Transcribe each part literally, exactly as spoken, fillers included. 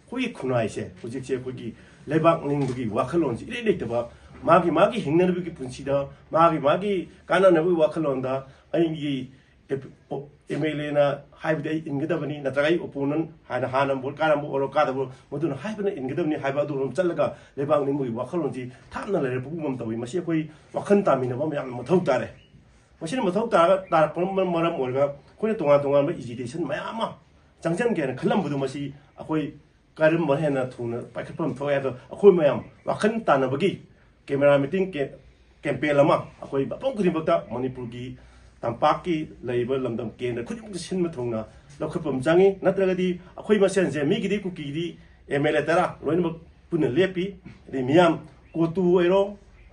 ꯑꯩꯈꯣꯏꯒꯤ ꯈꯨꯟꯅꯥꯏꯁꯦ ꯍꯧꯖꯤꯛꯁꯦ ꯑꯩꯈꯣꯏꯒꯤ ꯂꯩꯕꯥꯛ ꯅꯤꯡꯕꯒꯤ ꯋꯥꯈꯜꯂꯣꯟꯁꯤ ꯏꯔꯩ ꯂꯩꯇꯕ, ꯃꯥꯒꯤ ꯃꯥꯒꯤ ꯍꯤꯡꯅꯅꯕꯒꯤ ꯄꯨꯟꯁꯤꯗ, ꯃꯥꯒꯤ ꯃꯥꯒꯤ ꯀꯥꯟꯅꯅꯕꯒꯤ ꯋꯥꯈꯜꯂꯣꯟꯗ ꯑꯩꯒꯤ ꯑꯦꯝ ꯑꯦꯜ ꯑꯦꯅ ꯍꯥꯏꯕꯗꯤ ꯑꯩ ꯏꯟꯒꯗꯕꯅꯤ, ꯅꯠꯇ꯭ꯔꯒ ꯑꯩ ꯑꯣꯄꯣꯅꯦꯟ ꯍꯥꯏꯅ ꯍꯥꯟꯅ ꯚꯣꯠ ꯀꯥꯔꯝꯕ ꯑꯣꯏꯔꯣ ꯀꯥꯗꯕ ꯑꯣꯏꯔꯣ, ꯃꯗꯨꯅ ꯍꯥꯏꯕꯅ ꯏꯟꯒꯗꯕꯅꯤ ꯍꯥꯏꯕ ꯑꯗꯨꯔꯣꯝ ꯆꯠꯂꯒ ꯂꯩꯕꯥꯛ ꯅꯤꯡꯕꯒꯤ ꯋꯥꯈꯜꯂꯣꯟꯁꯤ ꯊꯥꯞꯅ ꯂꯩꯔꯛꯄꯒꯨꯝ ꯇꯧꯏ꯫ ꯃꯁꯤ ꯑꯩꯈꯣꯏ ꯋꯥꯈꯜ ꯇꯥꯃꯤꯟꯅꯕ ꯑꯃ ꯌꯥꯝꯅ ꯃꯊꯧ ꯇꯥꯔꯦ꯫ ꯃꯁꯤꯅ ꯃꯊꯧ ꯇꯥꯔꯒ ꯇꯥꯔꯛꯄꯅ ꯃꯔꯝ ꯑꯣꯏꯔꯒ ꯑꯩꯈꯣꯏꯅ ꯇꯣꯉꯥꯟ ꯇꯣꯉꯥꯟꯕ ꯑꯦꯖꯤꯇꯦꯁꯟ ꯃꯌꯥꯝ ꯑꯃ ꯆꯪꯁꯤꯟꯒꯦ ꯍꯥꯏꯅ ꯈꯜꯂꯝꯕꯗꯨ ꯃꯁꯤ ꯑꯩꯈꯣꯏ ꯀꯔꯝꯕ ꯍꯦꯟꯅ ꯊꯨꯅ ꯄꯥꯏꯈꯠꯐꯝ ꯊꯣꯛꯑꯦ ꯍꯥꯏꯕꯗꯣ ꯑꯩꯈꯣꯏ ꯃꯌꯥꯝ ꯋꯥꯈꯜ ꯇꯥꯟꯅꯕꯒꯤ ꯀꯦꯃꯦꯔꯥ ꯃꯤꯇꯤꯡ ꯀꯦ-, ꯀꯦꯝꯄꯦꯟ ꯑꯃ ꯑꯩꯈꯣꯏ ꯃꯐꯝ ꯈꯨꯗꯤꯡꯃꯛꯇ ꯃꯅꯤꯄꯨꯔꯒꯤ ꯇꯝꯄꯥꯛꯀꯤ ꯂꯩꯔꯤꯕ ꯂꯝꯗꯝ ꯀꯦꯟꯗ꯭ꯔ ꯈꯨꯗꯤꯡꯃꯛꯇ ꯁꯤꯟꯕ ꯊꯨꯡꯅ ꯂꯧꯈꯠꯄ ꯑꯃ ꯆꯪꯉꯤ꯫ ꯅꯠꯇ꯭ꯔꯒꯗꯤ ꯑꯩꯈꯣꯏ ꯃꯁꯦꯟꯁꯦ ꯃꯤꯒꯤꯗꯤ ꯀꯨꯀꯤꯒꯤꯗꯤ ꯑꯦꯝ ꯑꯦꯜ ꯑꯦ ꯇꯔꯥ ꯂꯣꯏꯅꯃꯛ ꯄꯨꯟꯅ ꯂꯦꯞꯄꯤ꯫ ꯑꯗꯩ ꯃꯤꯌꯥꯝ ꯀꯣꯇꯨ ꯑꯣꯏꯔꯣ,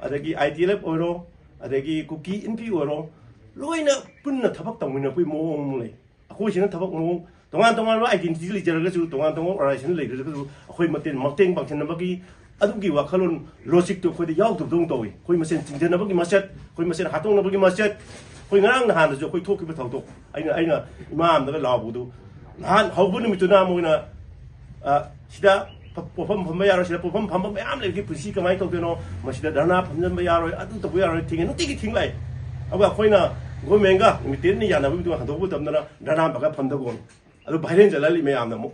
ꯑꯗꯒꯤ ꯑꯥꯏ ꯇꯤ ꯑꯦꯜ ꯑꯦꯐ ꯑꯣꯏꯔꯣ, ꯑꯗꯒꯤ ꯀꯨꯀꯤ ꯏꯟꯐꯤ ꯑꯣꯏꯔꯣ, ꯂꯣꯏꯅ ꯄꯨꯟꯅ ꯊꯕꯛ ꯇꯧꯃꯤꯟꯅꯔꯛꯄꯒꯤ ꯃꯑꯣꯡ ꯑꯃ ꯂꯩ꯫ ꯑꯩꯈꯣꯏꯁꯤꯅ ꯊꯕꯛ ꯃꯑꯣꯡ ꯇꯣꯉꯥꯟ ꯇꯣꯉꯥꯟꯕ ꯑꯥꯏꯗꯦꯟꯇꯤꯇꯤ ꯂꯩꯖꯔꯒꯁꯨ, ꯇꯣꯉꯥꯟ ꯇꯣꯉꯥꯟꯕ ꯑꯣꯔꯒꯅꯥꯏꯖꯦꯁꯟ ꯂꯩꯖꯔꯒꯁꯨ ꯑꯩꯈꯣꯏ ꯃꯇꯦꯡ, ꯃꯇꯦꯡ ꯄꯥꯡꯁꯤꯟꯅꯕꯒꯤ ꯑꯗꯨꯒꯤ ꯋꯥꯈꯜꯂꯣꯟ ꯂꯣꯖꯤꯛꯇꯣ ꯑꯩꯈꯣꯏꯗ ꯌꯥꯎꯗꯕꯗꯧꯅ ꯇꯧꯏ꯫ ꯑꯩꯈꯣꯏ ꯃꯁꯦꯟ ꯆꯤꯡꯁꯤꯟꯅꯕꯒꯤ ꯃꯆꯠ, ꯑꯩꯈꯣꯏ ꯃꯁꯦꯟ ꯍꯥꯠꯇꯣꯛꯅꯕꯒꯤ ꯃꯆꯠ꯫ ꯑꯩꯈꯣꯏ ꯉꯔꯥꯡ ꯅꯍꯥꯟꯗꯁꯨ ꯑꯩꯈꯣꯏ ꯊꯣꯛꯈꯤꯕ ꯊꯧꯗꯣꯛ, ꯑꯩꯅ, ꯑꯩꯅ ꯏꯃꯥ ꯑꯝꯗꯒ ꯂꯥꯎꯕꯗꯨ, ꯅꯍꯥꯟ ꯍꯧꯕ ꯅꯨꯃꯤꯠꯇꯨꯅ ꯃꯣꯏꯅ, ꯑ, ꯁꯤꯗ ꯄ-, ꯄꯣꯠꯐꯝ ꯐꯝꯕ ꯌꯥꯔꯣꯏ, ꯁꯤꯗ ꯄꯣꯠꯐꯝ ꯐꯝꯕ ꯃꯌꯥꯝ ꯂꯩꯕꯒꯤ ꯄꯨꯟꯁꯤ ꯀꯃꯥꯏꯅ ꯇꯧꯗꯣꯏꯅꯣ, ꯃꯁꯤꯗ ꯙꯔꯅꯥ ꯐꯝꯖꯤꯟꯕ ꯌꯥꯔꯣꯏ, ꯑꯗꯨ ꯇꯧꯕ ꯌꯥꯔꯣꯏ, ꯊꯤꯡꯉꯦ, ꯅꯨꯡꯇꯤꯒꯤ ꯊꯤꯡꯂꯛꯑꯦ꯫ ꯑꯗꯨꯒ ꯑꯩꯈꯣꯏꯅ ꯒꯣꯔꯃꯦꯟꯒ ꯅꯨꯃꯤꯠ ꯇꯔꯦꯠꯅꯤ ꯌꯥꯅꯕꯒꯤꯗꯃꯛ ꯍꯟꯗꯣꯛꯄ ꯃꯇꯝꯗꯅ ꯙꯔꯅꯥ ꯐꯝꯒ ꯐꯝꯗꯒꯣꯝ꯫ ꯑꯗꯨ ꯚꯥꯏꯔꯦꯟ ꯆꯠꯍꯜꯂꯤ ꯃꯌꯥꯝꯅ ꯑꯃꯨꯛ꯫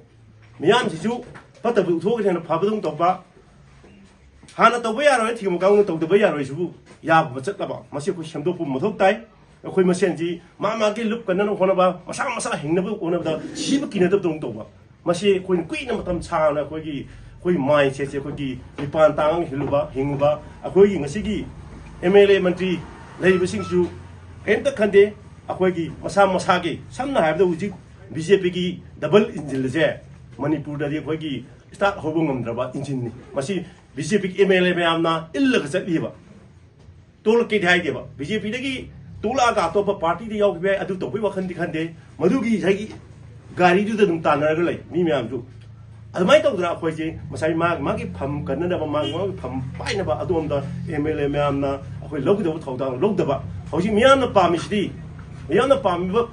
ꯃꯤꯌꯥꯝꯁꯤꯁꯨ ꯐꯠꯇꯕ ꯎꯠꯊꯣꯛꯑꯒ ꯍꯦꯟꯅ ꯐꯕꯗꯧꯅ ꯇꯧꯕ꯫ ꯍꯥꯟꯅ ꯇꯧꯕ ꯌꯥꯔꯣꯏ ꯊꯤꯡꯕ ꯀꯥꯡꯕꯨꯅ ꯇꯧꯗꯕ ꯌꯥꯔꯣꯏꯁꯤꯕꯨ ꯌꯥꯕ ꯆꯠꯂꯕ? ꯃꯁꯤ ꯑꯩꯈꯣꯏ ꯁꯦꯝꯗꯣꯛꯄ ꯃꯊꯧ ꯇꯥꯏ꯫ ꯑꯩꯈꯣꯏ ꯃꯁꯦꯟꯁꯤ ꯃꯥ ꯃꯥꯒꯤ ꯂꯨꯞ ꯀꯟꯅꯅꯕ ꯍꯣꯠꯅꯕ, ꯃꯁꯥ ꯃꯁꯥ ꯍꯤꯡꯅꯕ ꯍꯣꯠꯅꯕꯗ ꯁꯤꯕ ꯀꯤꯅꯗꯕꯗꯧꯅ ꯇꯧꯕ꯫ ꯃꯁꯤ ꯑꯩꯈꯣꯏꯅ ꯀꯨꯏꯅ ꯃꯇꯝ ꯁꯥꯡꯅ ꯑꯩꯈꯣꯏꯒꯤ, ꯑꯩꯈꯣꯏ ꯃꯥꯏꯟꯁꯦꯠꯁꯦ ꯑꯩꯈꯣꯏꯒꯤ ꯃꯤꯄꯥꯟ ꯇꯥꯡꯉꯒ ꯍꯤꯡꯂꯨꯕ, ꯍꯤꯡꯉꯨꯕ, ꯑꯩꯈꯣꯏꯒꯤ ꯉꯁꯤꯒꯤ ꯑꯦꯝ ꯑꯦꯜ ꯑꯦ ꯃꯟꯇ꯭ꯔꯤ ꯂꯩꯔꯤꯕꯁꯤꯡꯁꯨ ꯀꯔꯤꯝꯇ ꯈꯟꯗꯦ꯫ ꯑꯩꯈꯣꯏꯒꯤ ꯃꯁꯥ ꯃꯁꯥꯒꯤ, ꯁꯝꯅ ꯍꯥꯏꯔꯕꯗ ꯍꯧꯖꯤꯛ ꯕꯤ ꯖꯦ ꯄꯤꯒꯤ ꯗꯕꯜ ꯏꯟꯖꯤꯟ ꯑꯁꯦ ꯃꯅꯤꯄꯨꯔꯗꯗꯤ ꯑꯩꯈꯣꯏꯒꯤ ꯁ꯭ꯇꯥꯔꯠ ꯍꯧꯕ ꯉꯝꯗ꯭ꯔꯕ ꯏꯟꯖꯤꯟꯅꯤ꯫ ꯃꯁꯤ ꯕꯤ ꯖꯦ ꯄꯤꯒꯤ ꯑꯦꯝ ꯑꯦꯜ ꯑꯦ ꯃꯌꯥꯝꯅ ꯏꯜꯂꯒ ꯆꯠꯂꯤꯕ꯫ ꯇꯣꯛꯂꯛꯀꯦꯗꯤ ꯍꯥꯏꯗꯦꯕ꯫ ꯕꯤ ꯖꯦ ꯄꯤꯗꯒꯤ ꯇꯣꯛꯂꯛꯑꯒ ꯑꯇꯣꯞꯄ ꯄꯥꯔꯇꯤꯗ ꯌꯥꯎꯈꯤꯕ ꯌꯥꯏ, ꯑꯗꯨ ꯇꯧꯕꯒꯤ ꯋꯥꯈꯜꯗꯤ ꯈꯟꯗꯦ꯫ ꯃꯗꯨꯒꯤ ꯉꯁꯥꯏꯒꯤ ꯒꯥꯔꯤꯗꯨꯗ ꯑꯗꯨꯝ ꯇꯥꯟꯅꯔꯒ ꯂꯩ ꯃꯤ ꯃꯌꯥꯝꯁꯨ꯫ ꯑꯗꯨꯃꯥꯏꯅ ꯇꯧꯗꯅ ꯑꯩꯈꯣꯏꯁꯦ ꯉꯁꯥꯏ ꯃꯥꯒꯤ, ꯃꯥꯒꯤ ꯐꯝ ꯀꯟꯅꯅꯕ, ꯃꯥꯒꯤ, ꯃꯥꯒꯤ ꯐꯝ ꯄꯥꯏꯅꯕ ꯑꯗꯣꯝꯗ ꯑꯦꯝ ꯑꯦꯜ ꯑꯦ ꯃꯌꯥꯝꯅ ꯑꯩꯈꯣꯏ ꯂꯧꯒꯗꯕ ꯊꯧꯗꯥꯡ ꯂꯧꯗꯕ꯫ ꯍꯧꯖꯤꯛ ꯃꯤꯌꯥꯝꯅ ꯄꯥꯝꯃꯤꯁꯤꯗꯤ, ꯃꯤꯌꯥꯝꯅ ꯄꯥꯝꯃꯤꯕ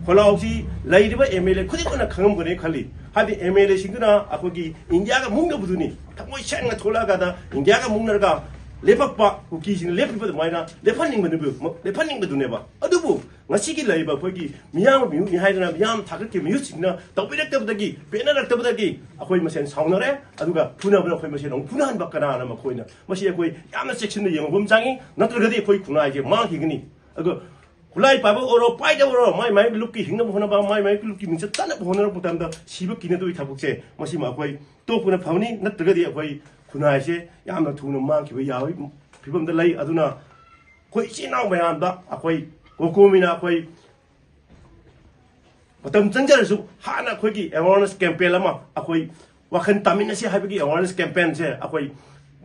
ꯈꯣꯜꯂꯥꯎꯁꯤ ꯂꯩꯔꯤꯕ ꯑꯦꯝ ꯑꯦꯜ ꯑꯦ ꯈꯨꯗꯤꯡꯃꯛꯅ ꯈꯪꯉꯝꯒꯅꯤ ꯈꯜꯂꯤ꯫ ꯍꯥꯏꯕꯗꯤ ꯑꯦꯝ ꯑꯦꯜ ꯑꯦꯁꯤꯡꯗꯨꯅ ꯑꯩꯈꯣꯏꯒꯤ ꯏꯟꯗꯤꯌꯥꯒ ꯃꯨꯛꯅꯕꯗꯨꯅꯤ, ꯊꯃꯣꯏ ꯁꯦꯡꯅ ꯊꯣꯛꯂꯛꯑꯀꯥꯟꯗ ꯏꯟꯗꯤꯌꯥꯒ ꯃꯨꯛꯅꯔꯒ ꯂꯦꯞꯄꯛꯄ ꯀꯨꯀꯤꯁꯤꯡꯅ ꯂꯦꯞꯄꯤꯕ ꯑꯗꯨꯃꯥꯏꯅ ꯂꯦꯞꯍꯟꯅꯤꯡꯕꯗꯨꯅꯦꯕ, ꯂꯦꯞꯍꯟꯅꯤꯡꯕꯗꯨꯅꯦꯕ꯫ ꯑꯗꯨꯕꯨ ꯉꯁꯤꯒꯤ ꯂꯩꯔꯤꯕ ꯑꯩꯈꯣꯏꯒꯤ ꯃꯤꯌꯥꯝ ꯃꯤꯍꯨꯠꯅꯤ ꯍꯥꯏꯗꯅ ꯃꯤꯌꯥꯝ ꯊꯥꯒꯠꯈꯤꯕ ꯃꯤꯍꯨꯠꯁꯤꯡꯅ ꯇꯧꯕꯤꯔꯛꯇꯕꯗꯒꯤ, ꯄꯦꯟꯅꯔꯛꯇꯕꯗꯒꯤ ꯑꯩꯈꯣꯏ ꯃꯁꯦꯟ ꯁꯥꯎꯅꯔꯦ꯫ ꯑꯗꯨꯒ ꯐꯨꯅꯕꯅ ꯑꯩꯈꯣꯏ ꯃꯁꯦꯟ ꯑꯃꯨꯛ ꯐꯨꯅꯍꯟꯕ ꯀꯅꯥꯅ ꯃꯈꯣꯏꯅ? ꯃꯁꯤ ꯑꯩꯈꯣꯏ ꯌꯥꯝꯅ ꯆꯦꯛꯁꯤꯟꯅ ꯌꯦꯡꯕ ꯑꯃ ꯆꯪꯉꯤ, ꯅꯠꯇ꯭ꯔꯒꯗꯤ ꯑꯩꯈꯣꯏ ꯈꯨꯟꯅꯥꯏꯁꯦ ꯃꯥꯡꯈꯤꯒꯅꯤ꯫ ꯑꯗꯣ ꯈꯨꯠꯂꯥꯏ ꯄꯥꯏꯕ ꯑꯣꯏꯔꯣ, ꯄꯥꯏꯗꯕ ꯑꯣꯏꯔꯣ, ꯃꯥꯏ ꯃꯥꯏ ꯂꯨꯞꯀꯤ ꯍꯤꯡꯅꯕ ꯍꯣꯠꯅꯕ, ꯃꯥꯏ ꯃꯥꯏ ꯂꯨꯞꯀꯤ ꯃꯤꯡꯆꯠ ꯆꯠꯅꯕ ꯍꯣꯠꯅꯔꯛꯄ ꯃꯇꯝꯗ ꯁꯤꯕ ꯀꯤꯅꯗꯕꯒꯤ ꯊꯕꯛꯁꯦ, ꯃꯁꯤꯃ ꯑꯩꯈꯣꯏ ꯇꯣꯛꯄꯅ ꯐꯕꯅꯤ꯫ ꯅꯠꯇ꯭ꯔꯒꯗꯤ ꯑꯩꯈꯣꯏ ꯈꯨꯟꯅꯥꯏꯁꯦ ꯌꯥꯝꯅ ꯊꯨꯅ ꯃꯥꯡꯈꯤꯕ ꯌꯥꯕꯒꯤ ꯐꯤꯕꯝꯗ ꯂꯩ꯫ ꯑꯗꯨꯅ ꯑꯩꯈꯣꯏ ꯏꯆꯤꯟ ꯏꯅꯥꯎ ꯃꯌꯥꯝꯗ ꯑꯩꯈꯣꯏ ꯀꯣꯀꯣꯃꯤꯅ ꯑꯩꯈꯣꯏ ꯃꯇꯝ ꯆꯪꯖꯔꯁꯨ ꯍꯥꯟꯅ ꯑꯩꯈꯣꯏꯒꯤ awareness campaign ꯑꯃ, ꯑꯩꯈꯣꯏ ꯋꯥꯈꯜ ꯇꯥꯃꯤꯟꯅꯁꯤ ꯍꯥꯏꯕꯒꯤ awareness campaignꯁꯦ ꯑꯩꯈꯣꯏ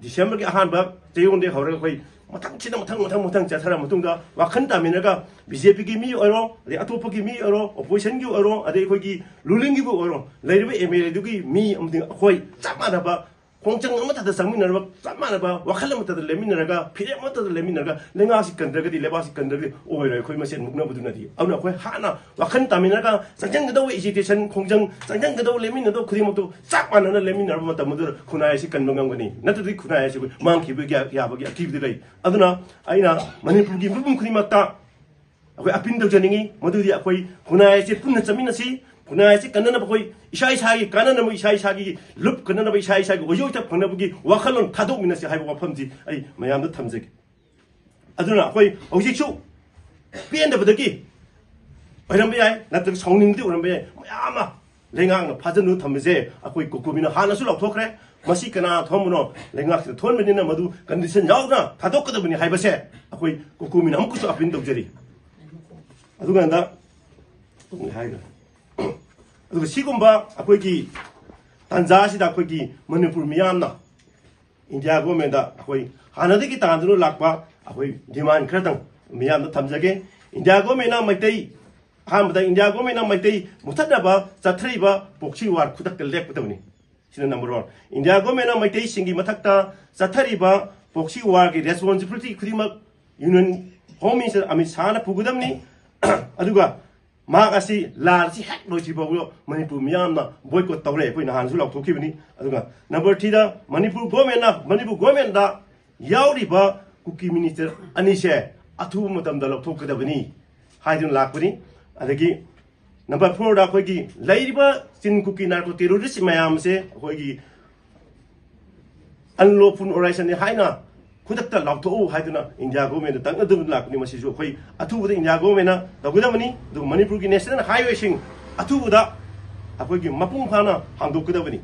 Decemberꯒꯤ ꯑꯍꯥꯟꯕ ꯆꯌꯣꯜꯗꯒꯤ ꯍꯧꯔꯒ ꯑꯩꯈꯣꯏ ꯃꯊꯪꯁꯤꯗ ꯃꯊꯪ ꯃꯊꯪ ꯃꯊꯪ ꯆꯠꯊꯔ ꯃꯇꯨꯡꯗ ꯋꯥꯈꯜ ꯇꯥꯃꯤꯟꯅꯔꯒ BJPꯒꯤ ꯃꯤ ꯑꯣꯏꯔꯣ, ꯑꯗꯩ ꯑꯇꯣꯞꯄꯒꯤ ꯃꯤ ꯑꯣꯏꯔꯣ, oppositionꯒꯤ ꯑꯣꯏꯔꯣ, ꯑꯗꯩ ꯑꯩꯈꯣꯏꯒꯤ rulingꯒꯤꯕꯨ ꯑꯣꯏꯔꯣ, ꯂꯩꯔꯤꯕ MLAꯗꯨꯒꯤ ꯃꯤ ꯑꯃꯗꯤ ꯑꯩꯈꯣꯏ ꯆꯞ ꯃꯥꯟꯅꯕ ꯈꯣꯡꯖꯪ ꯑꯃꯠꯇꯗ ꯆꯪꯃꯤꯟꯅꯔꯕ, ꯆꯞ ꯃꯥꯟꯅꯕ ꯋꯥꯈꯜ ꯑꯃꯠꯇꯗ ꯂꯦꯞꯃꯤꯟꯅꯔꯒ, ꯐꯤꯔꯦꯞ ꯑꯃꯠꯇꯗ ꯂꯦꯞꯃꯤꯟꯅꯔꯒ, ꯂꯩꯉꯥꯛꯁꯤ ꯀꯟꯗ꯭ꯔꯒꯗꯤ, ꯂꯩꯕꯥꯛꯁꯤ ꯀꯟꯗ꯭ꯔꯒꯗꯤ ꯑꯣꯏꯔꯣꯏ ꯑꯩꯈꯣꯏ ꯃꯁꯦꯟ ꯃꯨꯛꯅꯕꯗꯨꯅꯗꯤ꯫ ꯑꯗꯨꯅ ꯑꯩꯈꯣꯏ ꯍꯥꯟꯅ ꯋꯥꯈꯜ ꯇꯥꯃꯤꯟꯅꯔꯒ, ꯆꯪꯁꯤꯟꯒꯗꯧꯕ agitation ꯈꯣꯡꯖꯪ, ꯆꯪꯁꯤꯟꯒꯗꯧꯕ ꯂꯦꯞꯃꯤꯟꯅꯗꯧꯕ ꯈꯨꯗꯤꯡꯃꯛꯇꯨ ꯆꯞ ꯃꯥꯟꯅꯅ ꯂꯦꯞꯃꯤꯟꯅꯔꯕ ꯃꯇꯝ ꯑꯗꯨꯗ ꯈꯨꯟꯅꯥꯏ ꯑꯁꯤ ꯀꯟꯕ ꯉꯝꯒꯅꯤ꯫ ꯅꯠꯇ꯭ꯔꯗꯤ ꯈꯨꯟꯅꯥꯏ ꯑꯁꯤ ꯑꯩꯈꯣꯏ ꯃꯥꯡꯈꯤꯕꯒꯤ ꯌꯥꯕꯒꯤ ꯑꯀꯤꯕꯗꯤ ꯂꯩ꯫ ꯑꯗꯨꯅ ꯑꯩꯅ ꯃꯅꯤꯄꯨꯔꯒꯤ ꯃꯤꯄꯨꯝ ꯈꯨꯗꯤꯡꯃꯛꯇ ꯑꯩꯈꯣꯏ ꯑꯄꯤꯜ ꯇꯧꯖꯅꯤꯡꯉꯤ, ꯃꯗꯨꯗꯤ ꯑꯩꯈꯣꯏ ꯈꯨꯟꯅꯥꯏ ꯑꯁꯤ ꯄꯨꯟꯅ ꯆꯠꯃꯤꯟꯅꯁꯤ, ꯈꯨꯟꯅꯥꯏ ꯑꯁꯤ ꯀꯟꯅꯅꯕ ꯑꯩꯈꯣꯏ ꯏꯁꯥ ꯏꯁꯥꯒꯤ ꯀꯥꯟꯅꯅꯕ, ꯏꯁꯥ ꯏꯁꯥꯒꯤ ꯂꯨꯞ ꯀꯟꯅꯅꯕ, ꯏꯁꯥ ꯏꯁꯥꯒꯤ ꯑꯣꯏꯖ ꯑꯣꯏꯊꯣꯛ ꯐꯪꯅꯕꯒꯤ ꯋꯥꯈꯜꯂꯣꯟ ꯊꯥꯗꯣꯛꯃꯤꯟꯅꯁꯤ ꯍꯥꯏꯕ ꯋꯥꯐꯝꯁꯤ ꯑꯩ ꯃꯌꯥꯝꯗ ꯊꯝꯖꯒꯦ꯫ ꯑꯗꯨꯅ ꯑꯩꯈꯣꯏ ꯍꯧꯖꯤꯛꯁꯨ ꯄꯦꯟꯗꯕꯗꯒꯤ ꯑꯣꯏꯔꯝꯕ ꯌꯥꯏ, ꯅꯠꯇ꯭ꯔꯒ ꯁꯥꯎꯅꯤꯡꯕꯗꯤ ꯑꯣꯏꯔꯝꯕ ꯌꯥꯏ, ꯃꯌꯥꯝ ꯑꯃ ꯂꯩꯉꯥꯛꯅ ꯐꯥꯖꯤꯟꯗꯨꯅ ꯊꯝꯕꯁꯦ ꯑꯩꯈꯣꯏ ꯀꯣꯀꯣꯃꯤꯅ ꯍꯥꯟꯅꯁꯨ ꯂꯥꯎꯊꯣꯛꯈ꯭ꯔꯦ꯫ ꯃꯁꯤ ꯀꯅꯥ ꯊꯣꯛꯍꯟꯕꯅꯣ? ꯂꯩꯉꯥꯛꯁꯤꯅ ꯊꯣꯛꯍꯟꯕꯅꯤꯅ ꯃꯗꯨ condition ꯌꯥꯎꯗꯅ ꯊꯥꯗꯣꯛꯀꯗꯕꯅꯤ ꯍꯥꯏꯕꯁꯦ ꯑꯩꯈꯣꯏ ꯀꯣꯀꯣꯃꯤꯅ ꯑꯃꯨꯛꯀꯁꯨ ꯑꯄꯤꯜ ꯇꯧꯖꯔꯤ꯫ ꯑꯗꯨꯀꯥꯟꯗ ꯍꯥꯏꯈ꯭ꯔꯦ꯫ ꯑꯗꯨꯒ ꯁꯤꯒꯨꯝꯕ ꯑꯩꯈꯣꯏꯒꯤ ꯇꯥꯟꯖꯥ ꯑꯁꯤꯗ ꯑꯩꯈꯣꯏꯒꯤ ꯃꯅꯤꯄꯨꯔ ꯃꯤꯌꯥꯝꯅ ꯏꯟꯗꯤꯌꯥ ꯒꯣꯔꯃꯦꯟꯗ ꯑꯩꯈꯣꯏ ꯍꯥꯟꯅꯗꯒꯤ ꯇꯥꯟꯗꯨꯅ ꯂꯥꯛꯄ ꯑꯩꯈꯣꯏ demand ꯈꯔꯇꯪ ꯃꯤꯌꯥꯝꯗ ꯊꯝꯖꯒꯦ꯫ ꯏꯟꯗꯤꯌꯥ ꯒꯣꯔꯃꯦꯟꯅ ꯃꯩꯇꯩ, ꯑꯍꯥꯟꯕꯗ ꯏꯟꯗꯤꯌꯥ ꯒꯣꯔꯃꯦꯟꯅ ꯃꯩꯇꯩ ꯃꯨꯊꯠꯅꯕ ꯆꯠꯊꯔꯤꯕ proxy war ꯈꯨꯗꯛꯇ ꯂꯦꯞꯀꯗꯕꯅꯤ꯫ ꯁꯤꯅ number one꯫ ꯏꯟꯗꯤꯌꯥ ꯒꯣꯔꯃꯦꯟꯅ ꯃꯩꯇꯩꯁꯤꯡꯒꯤ ꯃꯊꯛꯇ ꯆꯠꯊꯔꯤꯕ proxy warꯒꯤ responsibility ꯈꯨꯗꯤꯡꯃꯛ Union Home Minister ꯑꯃꯤꯠ ꯁꯥꯍꯅ ꯄꯨꯒꯗꯕꯅꯤ꯫ ꯑꯗꯨꯒ ꯃꯍꯥꯛ ꯑꯁꯤ ꯂꯥꯟ ꯑꯁꯤ ꯍꯦꯛ ꯂꯣꯏꯗ꯭ꯔꯤ ꯐꯥꯎꯕ ꯃꯅꯤꯄꯨꯔ ꯃꯤꯌꯥꯝꯅ ꯕꯣꯏꯀꯣꯠ ꯇꯧꯔꯦ, ꯑꯩꯈꯣꯏ ꯅꯍꯥꯟꯁꯨ ꯂꯥꯎꯊꯣꯛꯈꯤꯕꯅꯤ꯫ ꯑꯗꯨꯒ ꯅꯝꯕꯔ ꯊ꯭ꯔꯤꯗ, ꯃꯅꯤꯄꯨꯔ ꯒꯣꯔꯃꯦꯟꯅ, ꯃꯅꯤꯄꯨꯔ ꯒꯣꯔꯃꯦꯟꯗ ꯌꯥꯎꯔꯤꯕ ꯀꯨꯀꯤ ꯃꯤꯅꯤꯁꯇꯔ ꯑꯅꯤꯁꯦ ꯑꯊꯨꯕ ꯃꯇꯝꯗ ꯂꯧꯊꯣꯛꯀꯗꯕꯅꯤ ꯍꯥꯏꯗꯨꯅ ꯂꯥꯛꯄꯅꯤ꯫ ꯑꯗꯒꯤ ꯅꯝꯕꯔ ꯐꯣꯔꯗ, ꯑꯩꯈꯣꯏꯒꯤ ꯂꯩꯔꯤꯕ ꯆꯤꯟ ꯀꯨꯀꯤ ꯅꯥꯔꯀꯣ ꯇꯦꯔꯣꯔꯤꯁ ꯃꯌꯥꯝꯁꯦ ꯑꯩꯈꯣꯏꯒꯤ ꯑꯟꯂꯣꯐꯨꯜ ꯑꯣꯔꯒꯅꯥꯏꯖꯦꯁꯟꯅꯤ ꯍꯥꯏꯅ ꯈꯨꯗꯛꯇ ꯂꯥꯎꯊꯣꯛꯎ ꯍꯥꯏꯗꯨꯅ ꯏꯟꯗꯤꯌꯥ ꯒꯣꯔꯃꯦꯟꯗ ꯇꯛꯅꯗꯨꯅ ꯂꯥꯛꯄꯅꯤ꯫ ꯃꯁꯤꯁꯨ ꯑꯩꯈꯣꯏ ꯑꯊꯨꯕꯗ ꯏꯟꯗꯤꯌꯥ ꯒꯣꯔꯃꯦꯟꯅ ꯇꯧꯒꯗꯕꯅꯤ꯫ ꯑꯗꯨꯒ ꯃꯅꯤꯄꯨꯔꯒꯤ ꯅꯦꯁꯅꯦꯜ ꯍꯥꯏꯋꯦꯁꯤꯡ ꯑꯊꯨꯕꯗ ꯑꯩꯈꯣꯏꯒꯤ ꯃꯄꯨꯡ ꯐꯥꯅ ꯍꯥꯡꯗꯣꯛꯀꯗꯕꯅꯤ꯫